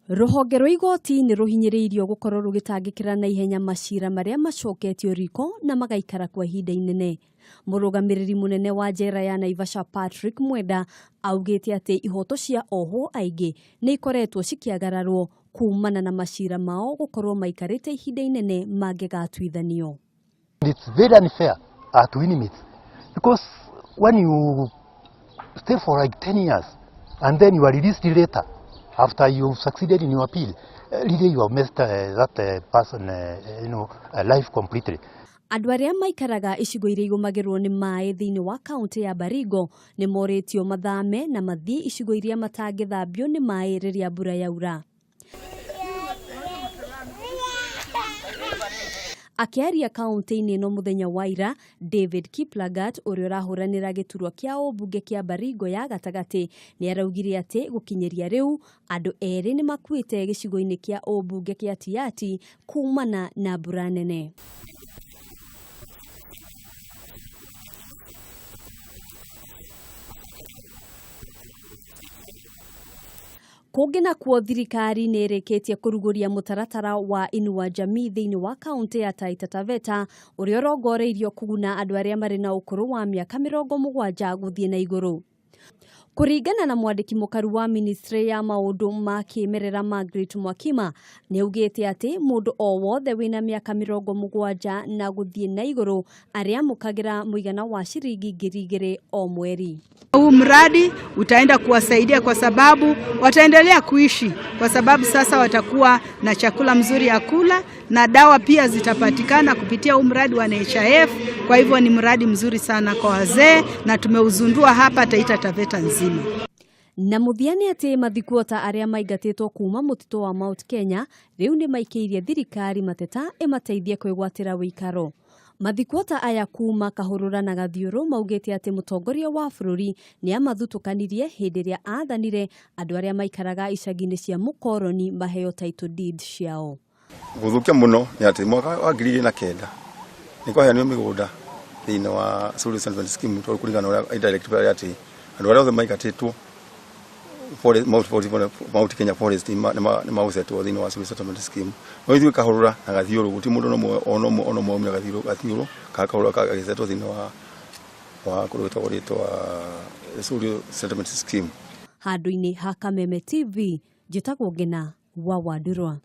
Rũhonge rwa igoti nĩ rũhinyĩrĩirio gũkorwo rũgĩtangĩkĩra na ihenya macira marĩa macoketio riko na magaikara kwa ihinda inene. Mũrũgamĩrĩri mũnene wa njera ya Naivasha Patrick Mwenda augĩte atĩ ihoto cia ohwo aingĩ nĩ ikoretwo cikĩagararwo kumana na macira mao gũkorwo maikarĩte ihinda inene mangĩgatuithanio. It's very unfair to inmates because when you stay for like 10 years and then you are released later after you've succeeded in your appeal, really you have messed that person, life completely. Andũ arĩa maikaraga icigo iria igũmagĩrwo nĩ maĩ thĩinĩ wa kaũntĩ ya Baringo nĩ morĩtio mathame na mathiĩ icigo iria matangĩthambio nĩ maĩ rĩrĩa mbura yaura. Akĩaria kaũntĩ-inĩ ĩno mũthenya wa ira, David Kiplagat ũrĩa ũrahũranĩra gĩturwa kĩa ũmbunge kĩa Baringo ya gatagatĩ nĩ araugire atĩ gũkinyĩria rĩu andũ erĩ nĩ makuĩte gĩcigo-inĩ kĩa ũmbunge kĩa Tiaty kumana na mbura nene. Kũngĩ nakuo thirikari nĩ ĩrĩkĩtie kũrugũria mũtaratara wa Inua Jamii thĩinĩ wa kaũntĩ ya Taita Taveta ũrĩa ũrongoreirio kũguna andũ arĩa marĩ na ũkũrũ wa mĩaka 70 gũthiĩ na igũrũ. Kũringana na mwandĩki mũkaru wa ministry ya maũndũ ma kĩmerera Margaret Mwakima, nĩ augĩte atĩ mũndũ o wothe wĩna mĩaka 70 na gũthiĩ na igũrũ arĩamũkagĩra mũigana wa ciringi 2000 o mweri. Huu mradi utaenda kuwasaidia kwa sababu wataendelea kuishi, kwa sababu sasa watakuwa na chakula mzuri ya kula na dawa pia zitapatikana kupitia huu mradi wa NHIF. Kwa hivyo ni mradi mzuri sana kwa wazee na tumeuzundua hapa Taita Taveta nzima. Na mũthia nĩ atĩ mathikuota arĩa maingatĩtwo kuma mũtitũ wa Mount Kenya rĩu nĩ maikĩirie thirikari mateta ĩmateithie kwĩgwatĩra wĩikaro. Mathikuota aya kuma Kahũrũra na Gathiũrũ maugĩte atĩ mũtongoria wa bũrũri nĩ amathutũkanirie hĩndĩ ĩrĩa athanire andũ arĩa maikaraga icagi-inĩ cia mũkoroni maheo title deed ciao. Gũthũkia mũno nĩ atĩ mwaka wa 2009 nĩ kwaheanirwo mĩgũnda thĩinĩ wa Suluhu Settlement Scheme tondũ kũringana na ũrĩa directive ĩrĩa atĩ andũ arĩa othe maingatĩtwo Mount Kenya Forest nĩ magũcetwo thĩinĩ wa Suluhu Settlement Scheme. No ithuĩ Kahũrũra na Gathiũrũ gũtirĩ mũndũ ona ũmwe ona ũmwe waumire Gathiũrũ kana Kahũrũra agĩcetwo thĩinĩ wa kũndũ gwĩtagwo rĩtwa Suluhu Settlement Scheme. Handũ-inĩ ha Kameme TV, njĩtagwo Ngena wa Wandurwa.